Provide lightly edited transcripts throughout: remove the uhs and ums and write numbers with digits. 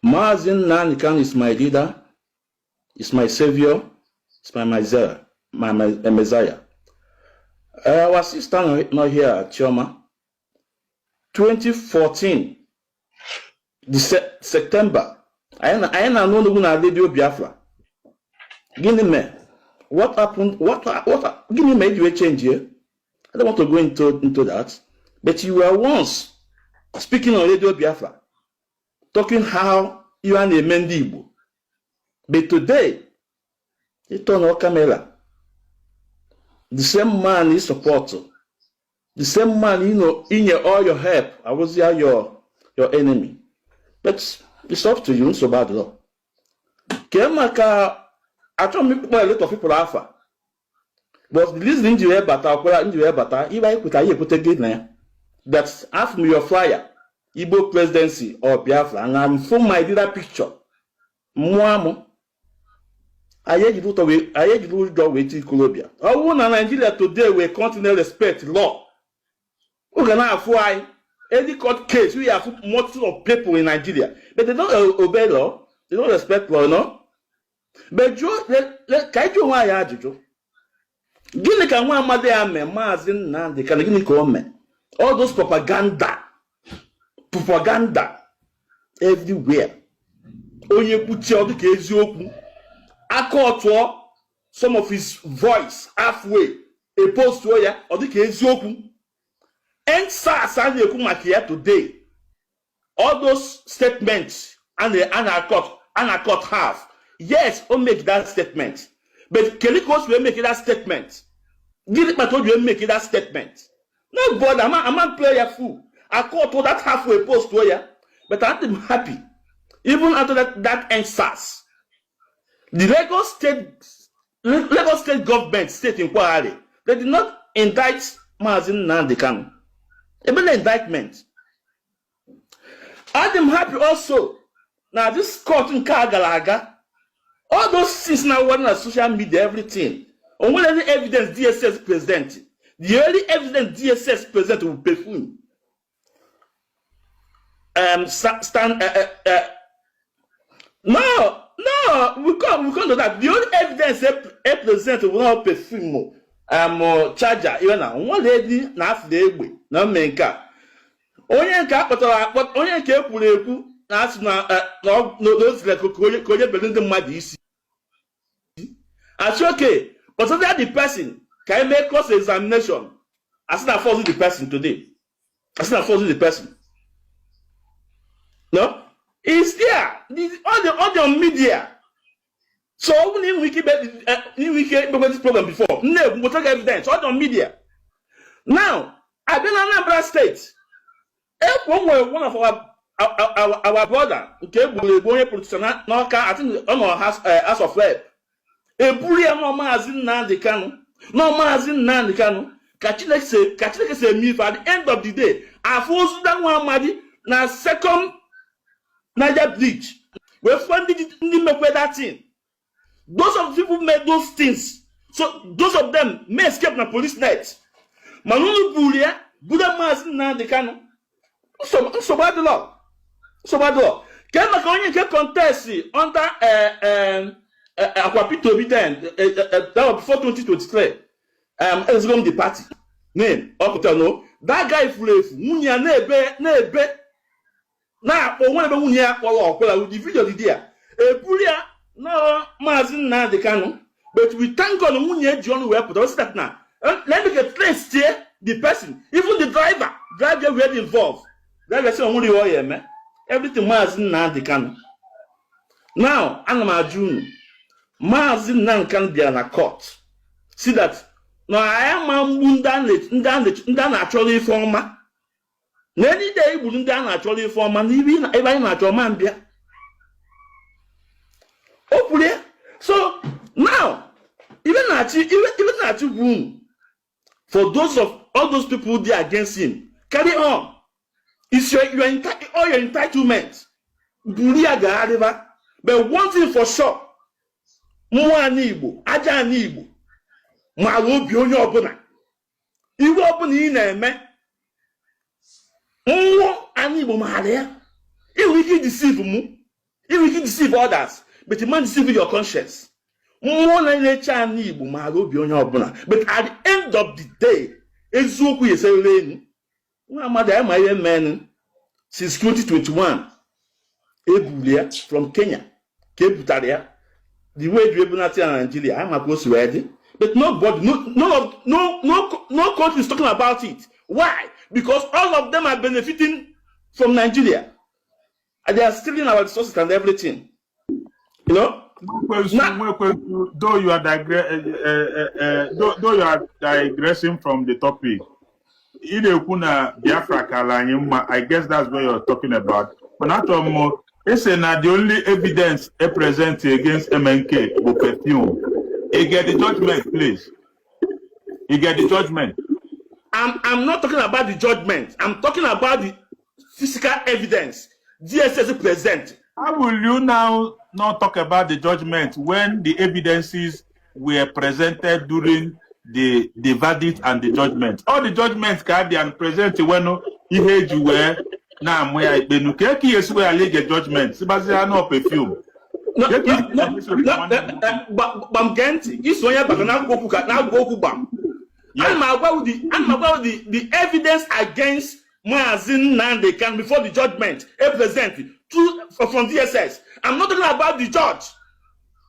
Maazị Nnamdi Kanu is my leader, is my savior, is my Messiah, my Messiah. Our sister not here, Chioma. 2014, the September, anyị na-anụ olu na Radio Biafra. Gịnị mee? What happened? What gịnị mee ji wee change here? I don't want to go into that. But you were once speaking on Radio Biafra, talking how you are na-eme ndị Igbo. But today, you turn on camera. The same man you support, the same man in your all your help, I was your enemy. But it's up to you, nsogbu adịrọ. Kee maka achọrọ m ịkpọ a lot of people afa. But the reason nji wee bata ọkwara nji wee bata ibe anyị kweta anyị ekwute gị na ya. That from your flyer, Igbo presidency or Biafra, and I'm from my leader picture. Mmụọ amụ. Anyị ejiri ụjọ wee ti ikolobịa. Ọ bụrụ na Nigeria today we continue respect law, oge na-afụ anyị any court case, we have multitude of people in Nigeria, but they don't obey law, they don't respect law. But jụọ, ka anyị jụọ onwe anyị ajụjụ: gịnị ka nwa amadi ya mee Maazị Nnamdi Kanu? Gịnị ka o mee? All those propaganda, propaganda everywhere, onye kwuchie ọ dịka eziokwu, aka ọtụọ some of his voice halfway, epostuo ya ọ dịka eziokwu. EndSARS a na-ekwu maka ya today, all those statements a na-cut half. Yes, o make that statement, but kedu ka o si wee make that statement? Gịnị kpata o ji wee make that statement? No bother, ama play ya full, akọtụ that halfway, postuo ya. But I'm happy, even after that EndSARS, the Lagos State government state inquiry, they did not indict Maazị Nnamdi Kanu. Ebe na indictment. I'm happy also na this court nke a gara aga, all those things na were na social media, everything, o nwere any evidence DSS present. The only evidence DSS present will perfume stand no, we come to that. The only evidence e present will not perfume, charger ihe na nwa lady na afọ egbe na mme nke a, onye nke akpọtara akpọ, onye nke ekwuru ekwu na asị na o ziri ka onye bere ndị mmadụ isi, asị okay, consider the person ka e mee cross examination, asị na force the person today, asị na force the person. No, it's there, all the on media. So ọ bụrụ na ị nwere ike ikpekwe this program before m na-ekwu nweta gị evidence, all on media. Now abịa na Anambra State, ekwo nwere one of our brother nke egburu egbu, onye politician n'Ọka. I think ọ nọ House of Rep. Eburu ya nọ Maazị Nnamdi Kanu, nọ Maazị Nnamdi Kanu. Ka Chineke si eme ife, at the end of the day, afụ ozu nwa amadi na Second Niger Bridge, wee fụọ ndị mekwe that thing. Those of the people made those things, so those of them may escape na police net, mana unu buru ya buru Maazị Nnamdi Kanu. Nsogbu adịlọ, nsogbu adịlọ. Ke maka onye nke contest under akwa Peter Obi then, that was before 2023, ezigo m the party name ọpụta. No, that guy furu efu, nwunye ya na-ebe na-ebe na-akpọ nwa ebe nwunye ya kpọrọ ọkwela. The video dị there, eburu ya na Maazị Nnamdi Kanu. But we thank God, nwunye ji ọnụ wee pụta o sị that na let me get trace the person, even the driver were involved. Driver sị na onwere ihe ọ ya eme, everything Maazị Nnamdi Kanu. Now ana m ajụ unu, Maazị Nnamdi Kanu bịara na court see that na anyị ma mgbu ndị a na-achọrọ ife ọma na any day igburu ndị a na-achọrọ ife ọma na ebe anyị na-achọ ọma mbịa, o kwuru ya. So now ibe na-achị gwa unu, for those of all those people dey against him, carry on. It's all your entitlement, buru ya gagharịba. But one thing for sure, mmụọ anyị Igbo, aja anyị Igbo maara obi onye ọbụla. Iwe ọbụla ị na-eme, mmụọ anyị Igbo maara ya. Inwe ike ideceive mụ, Even if you deceive others, but you man deceive your conscience. Mmụọ na-eche anyị Igbo maara obi onye ọbụla, but at the end of the day, eziokwu ya eserere enu. Nwa amadi anyị ma ihe menụ since 2021 ebuli ya from Kenya ka e butere ya, the way eji ebunata ya na Nigeria, anyị maka o si wee dị. But nobody, no, none of no no no country is talking about it. Why? Because all of them are benefiting from Nigeria and they are stealing our resources and everything. Nwekwesu, though you are digressing from the topic, ị na-ekwu na Biafra kala anyị mma. I guess that's what you're talking about. But achọrọ m ese na the only evidence e present against MNK bụ perfume. You get the judgment, please. You get the judgment. I'm not talking about the judgment. I'm talking about the physical evidence DSS present. How will you now not talk about the judgment when the evidences were presented during the verdict and the judgment? All the judgments ka dị and present when ihe eji wee na-amụ ya ikpe nu ka eke esi wee ala judgment sibazie no perfume. No, no, no, no, gbam, gee ntị. Iso onye bata na-agwa okwu ka na-agwa okwu gbam. Ana m agwa the ana m agwa the evidence against Maazị Nnamdi Kanu before the judgment e present to from DSS. I'm not talking about the judge.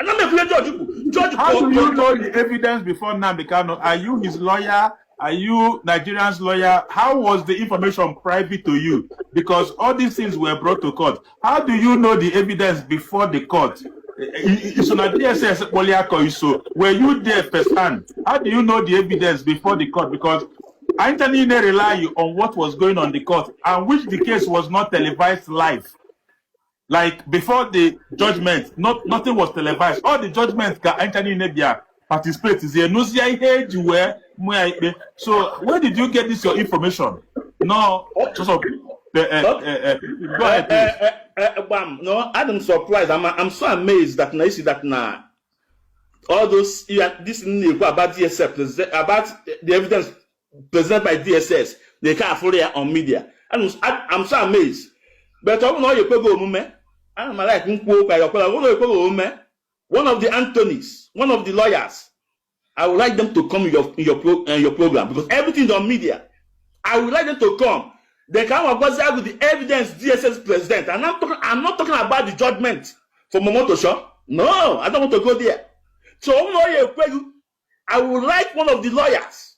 Ana m ekwule judge kwu judge. How do you know the evidence before Nnamdi Kanu? Are you his lawyer? Are you Nigerian's lawyer? How was the information private to you? Because all these things were brought to court. How do you know the evidence before the court? So na DSS kpọliakọ iso. Were you there firsthand? How do you know the evidence before the court? Because Anthony rely on what was going on the court, and which the case was not televised live. Like before the judgment, not nothing was televised. All the judgments ka Anthony Nebia participate is here. Nụzia ihe eji wee mụ ya ikpe. So where did you get this your information? No, just of go ahead, please. Gbam, no, I'm surprised. I'm so amazed that na you see that na all those, yeah, this na-ekwu about DSS, about the evidence presented by DSS, they can't afford ya on media. I'm so amazed. But ọ bụrụ na ọ ekweghị omume, ana m like nkwu okwu anyị ọkwela, ọ bụrụ na ọ ekweghị omume, one of the Anthonys, one of the lawyers, I would like them to come in your program because everything is on media. I would like them to come. They can agwazi agụ the evidence DSS present. And I'm not talking about the judgment for Omotosho. No, I don't want to go there. So ọ bụrụ na ọ ekweghị, I would like one of the lawyers,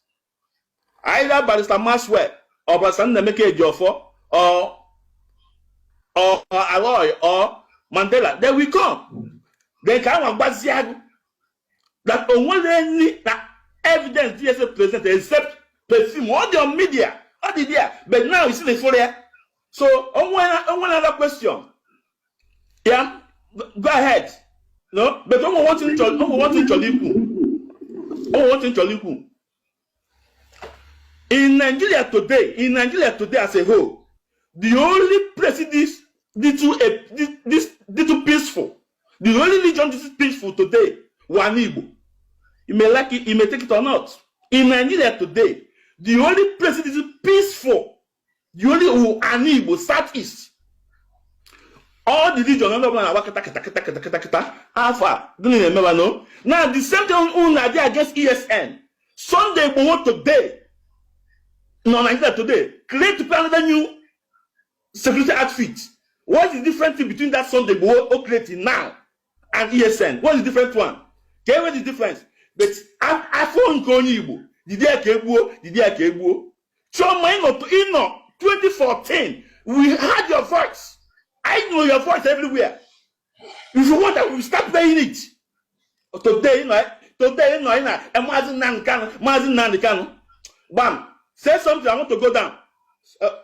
either Barrister Maxwell or Barrister Nnaemeka Ejiofor or Aloy or Mandela, they will come. They can agwazi agụ that onwere any na evidence DSS present except perfume. All the on media, all the there. But now you see the for. So onwe another question. Yeah, go ahead. No, but onwe one thing onwe one thing chọrọ ikwu. Onwe one thing chọrọ ikwu. In Nigeria today as a whole, the only place this little this little peaceful, the only region this is peaceful today, one Igbo. You may like it, you may take it or not. In Nigeria today, the only place it is peaceful, the only Ani Igbo, Southeast. All the region ndị ọbụla na-agba kịta kịta kịta kịta kịta kịta afọ a gịnị na-emeba no. Now the same thing unu na-adị against ESN. Sunday Igboho today nọ Nigeria today create another new security outfit. What is the difference between that Sunday Igboho o create now and ESN? What is the different one? Ka e the difference? But afọ nke onye Igbo dide ya ka egbuo, dide ya ka egbuo. Chioma, ịnọ 2014, we heard your voice. I know your voice everywhere. If you want that, we start playing it. Today, today, Maazị Nnamdi Kanu, Maazị Nnamdi Kanu. Bam. Say something, I want to go down.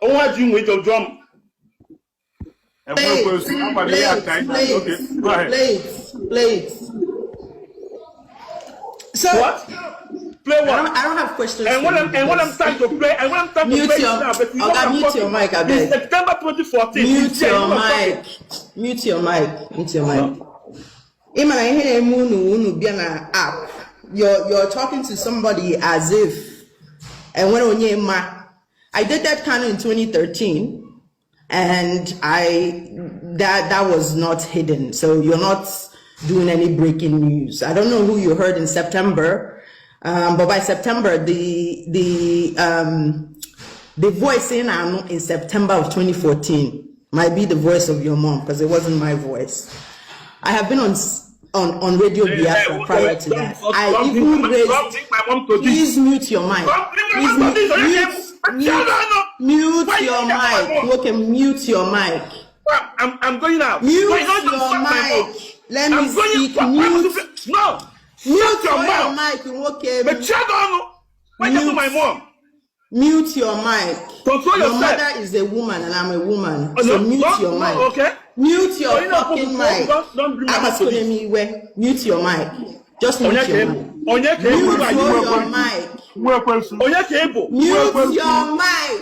Nwa ji nwe jọ m. Play it, play it, play it, Go ahead. Play it, play it. So What? Play I what? don't, I don't have questions And for when you I'm and when I'm because trying to play, and when I'm trying to mute play your it now, but you know what Oga, I'm mute your talking. mic, I It's beg. September 2014. Mute It's there, you your know what I'm mic. talking. Mute your mic. Mute your mic. Ị ma na ihe na-eme unu unu bịa na app. You're talking to somebody as if enwere onye ma. I did that Kanu in 2013 and I That was not hidden. So you're not doing any breaking news. I don't know who you heard in September, but by September, the voice in September of 2014 might be the voice of your mom, because it wasn't my voice. I have been on Radio Biafra prior to that. I even raised. Please mute your mic. Please mute your mic. Okay, mute your mic. I'm going out. Mute your mic. Let me speak. Mute. No. Mute your mic. Okay. Mute my mom. Mute your mic. Control Your yourself. Mother is a woman and I'm a woman. So No, mute no, your no, mic. Okay. Mute your fucking mic. Don't bring my mom to this. Mute your mic. Just mute your mic. Onye ka Mute your mic. Onye ka ị bụ? Mute your mic.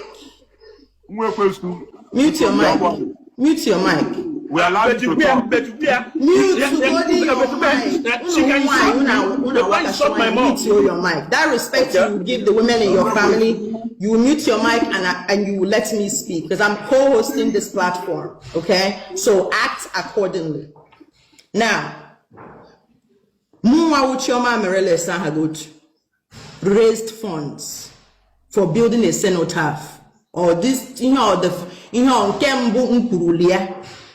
Mute your mic. Mute your mic. We allow you to talk. Mute your mic. She can insult my mom. Mute your mic. That respect you give the women in your family, you will mute your mic and you will let me speak, because I'm co-hosting this platform. Okay? So act accordingly. Now, Mụnwa Chioma Amerele Sahagot raised funds for building a cenotaph. Or this, the nke mbụ m kwuru ya.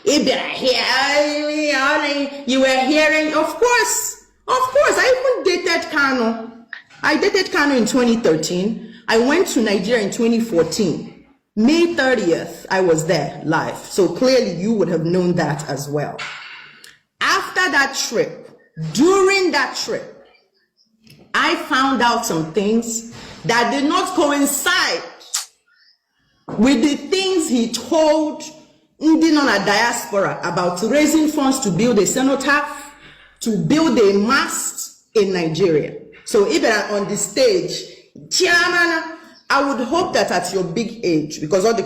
Ị bịara here, you were hearing, of course, I even dated Kanu. I dated Kanu in 2013. I went to Nigeria in 2014. May 30th, I was there live. So clearly you would have known that as well. After that trip, during that trip, I found out some things that did not coincide with the things he told ndị nọ na diaspora about raising funds to build a cenotaph, to build a mast in Nigeria. So even on the stage, Chairman, I would hope that at your big age, because all the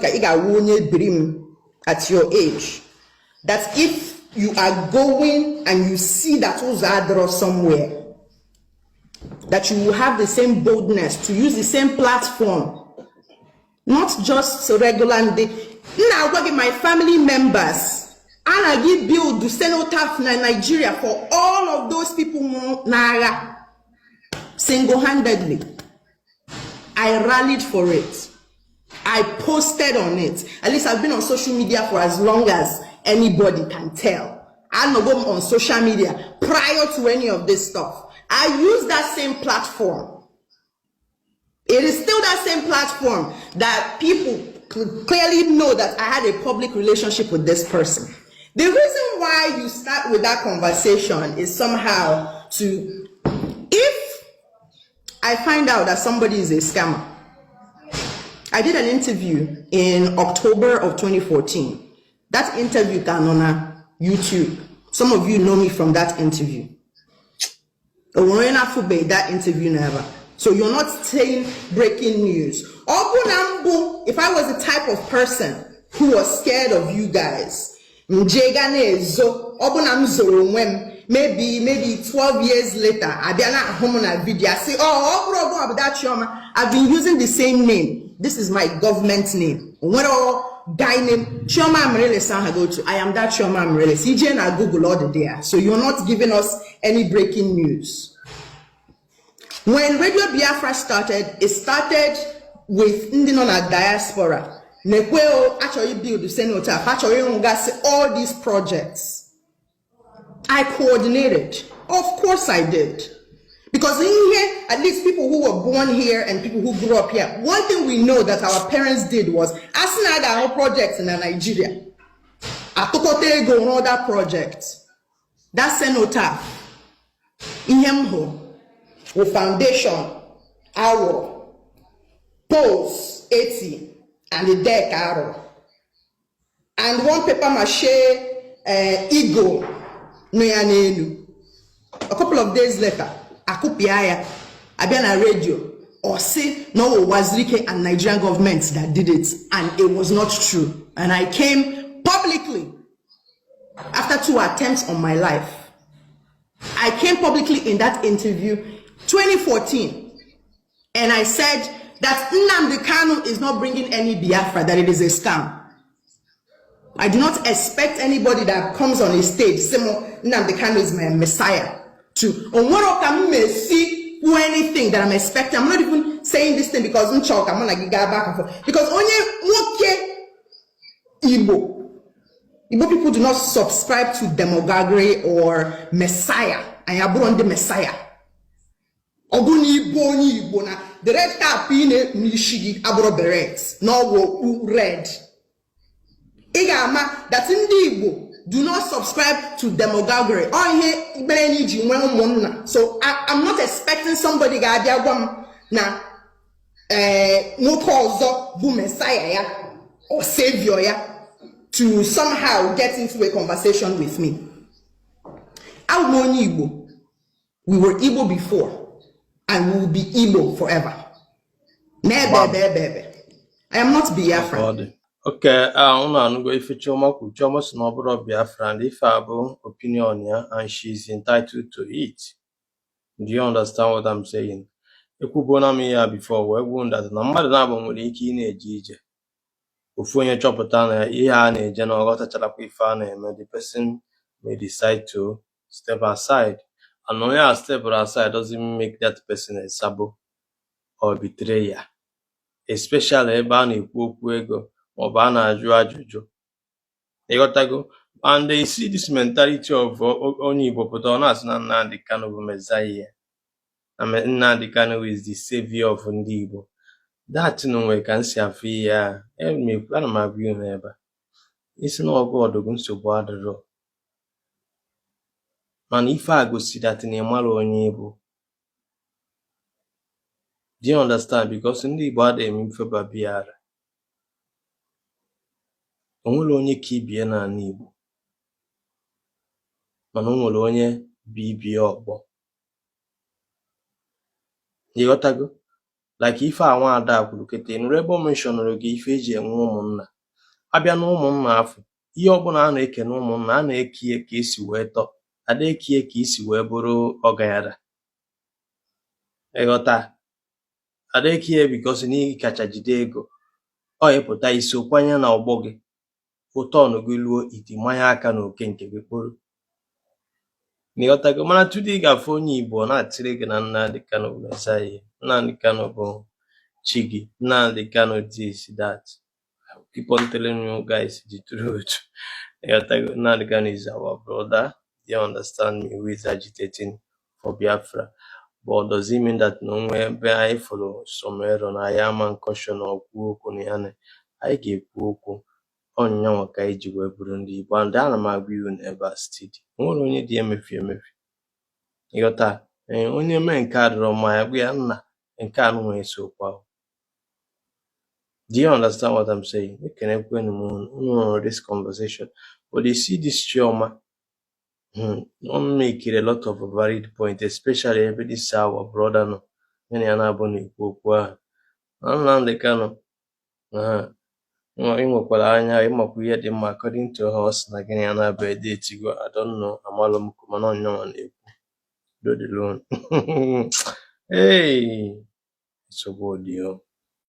dream at your age, that if you are going and you see that ụzọ somewhere, that you will have the same boldness to use the same platform, not just regular. Now, my family members, and I give build the cenotaph in Nigeria for all of those people single-handedly. I rallied for it. I posted on it. At least I've been on social media for as long as anybody can tell. I no go on social media prior to any of this stuff. I use that same platform. It is still that same platform that people clearly know that I had a public relationship with this person. The reason why you start with that conversation is somehow to, if I find out that somebody is a scammer. I did an interview in October of 2014. That interview can on YouTube. Some of you know me from that interview. That interview never. So you're not saying breaking news. If I was the type of person who was scared of you guys, maybe 12 years later, I say, oh, I've been using the same name. This is my government name. Guy named Chioma Amerele Sanhagotu. I am that Chioma Amerele. CJ and I Google all the day. So you're not giving us any breaking news. When Radio Biafra started, it started with ndị nọ na diaspora. Nekweo actually build the cenotaph, actually all these projects. I coordinated. Of course I did. Because in here, at least people who were born here and people who grew up here, one thing we know that our parents did was asking our projects in Nigeria. Atụkọta ego on other projects. That cenotaph, ihe m hụrụ, with foundation, arrow, poles 80, and the deck arrow. And one paper mache eagle nọ ya n'elu. A couple of days later, akụpịa ya, abịa na radio, or say no Wazirike and Nigerian government that did it, and it was not true. And I came publicly after 2 attempts on my life. I came publicly in that interview, 2014, and I said that Nnamdi Kanu is not bringing any Biafra, that it is a scam. I do not expect anybody that comes on a stage sị m Nnamdi Kanu is my messiah to onwero ka m mesi kwuo anything that I'm expecting. I'm not even saying this thing because m chọrọ ka mụ na gị gaa back and forth. Because onye nwoke Igbo people do not subscribe to demagoguery or messiah. Anyị abụrụ ndị messiah. Ọ bụ na ịbụ onye Igbo na the red cap ị na-ekpu n'isi gị abụrụ beret na ọ bụ okpu red. Ị ga-ama that ndị Igbo do not subscribe to demagoguery. Ọ ihe mere na iji nwee ụmụnna. So I'm not expecting somebody ga-abịa gwa m na nwoke ọzọ bụ messiah ya or savior ya to somehow get into a conversation with me. Abụ m onye Igbo. We were Igbo before and we will be Igbo forever. N'ebe ebe ebe ebe. I am not Ọ Biafran. dị. Okay, unu anụgo ife Chioma kwuru. Chioma sị na ọ bụrụ Biafra and ife a bụ opinion ya and she is entitled to it. Do you understand what I'm saying? Ekwubuola m ihe a before wee gwa that na mmadụ na-abụ nwere ike ị na-eje ije. Ofu onye chọpụta na ihe a na-eje na ọ ghọtacharakwa ife a na-eme, the person may decide to step aside. And onye a step aside doesn't make that person a sabo or betrayer. Especially ebe a na-ekwu okwu ego maọbụ a na-ajụ ajụjụ. Ịghọtago? And they see this mentality of onye Igbo pụta ọ na-asị na Nnamdi Kanu bụ Messiah ya. Na Nnamdi Kanu is the savior of ndị Igbo. That nwere ka m si afụ ihe a. Ana m agwa unu ebe a. Isi na ọgụ ọdụgụ nsogbu adịrọ. Mana ife a gosi that na ị mara onye ị bụ. Do you understand? Because ndị Igbo adịghị eme ife babiara. O nwere onye ka ibie n'ala Igbo. Mana o nwere onye bụ ibie ọkpọ. Ịghọtago? Like ife a nwaada a kwuru kịta, ị nụrụ ebe o mentionụrụ gị ife eji enwe ụmụnna. Abịa na ụmụnna afọ, ihe ọbụla a na-eke na ụmụnna, a na-eke ya ka esi wee tọọ, ada eke ya ka isi wee bụrụ ọgaranya. Ịghọta? Ada eke ya because na ị kacha jide ego. Ọ ịpụta iso kwanye na ọgbọ gị. Ụtọnụ gị luo iti manye aka n'oke nke gị kporo. Ịghọtago? Mana today ị ga-afụ onye Igbo ọ na-atịrị gị na Nnamdi Kanu bụ Messiah. Nnamdi Kanu bụ chi gị. Nnamdi Kanu this, that. I keep on telling you guys the truth. Ịghọtago? Nnamdi Kanu is our brother. Do you understand me? Who is agitating for Biafra. But does it mean that na onwe ebe anyị fụrụ some error na anyị ama caution or kwuo okwu na ya na anyị ga-ekwu okwu? Ọnyanwa ka anyị ji wee bụrụ ndị Igbo and ana m agwa unu ebe a steady. O nwere onye dị emefu emefu. Ịghọta? Ee, onye mee nke a dịrọ mma ya gwa ya nna nke a nụnwa esokwa o. Do you understand what I'm saying? Ekenekwenu m unu. Unu nụrụ this conversation. But you see this Chioma, o make a lot of valid point, especially ebe this our brother nọ. Ya na ya na-abụ na-ekwu okwu ahụ. Na Nnamdi Kanu, ị nwekwara anya ịmakwa ihe dị mma according to her, ọ sị na gị na ya na-abụ edetigo. I don't know, amalụ m mana ọnyanwa na-ekwu. Udo dịrị unu. Hey, nsogbu dị o.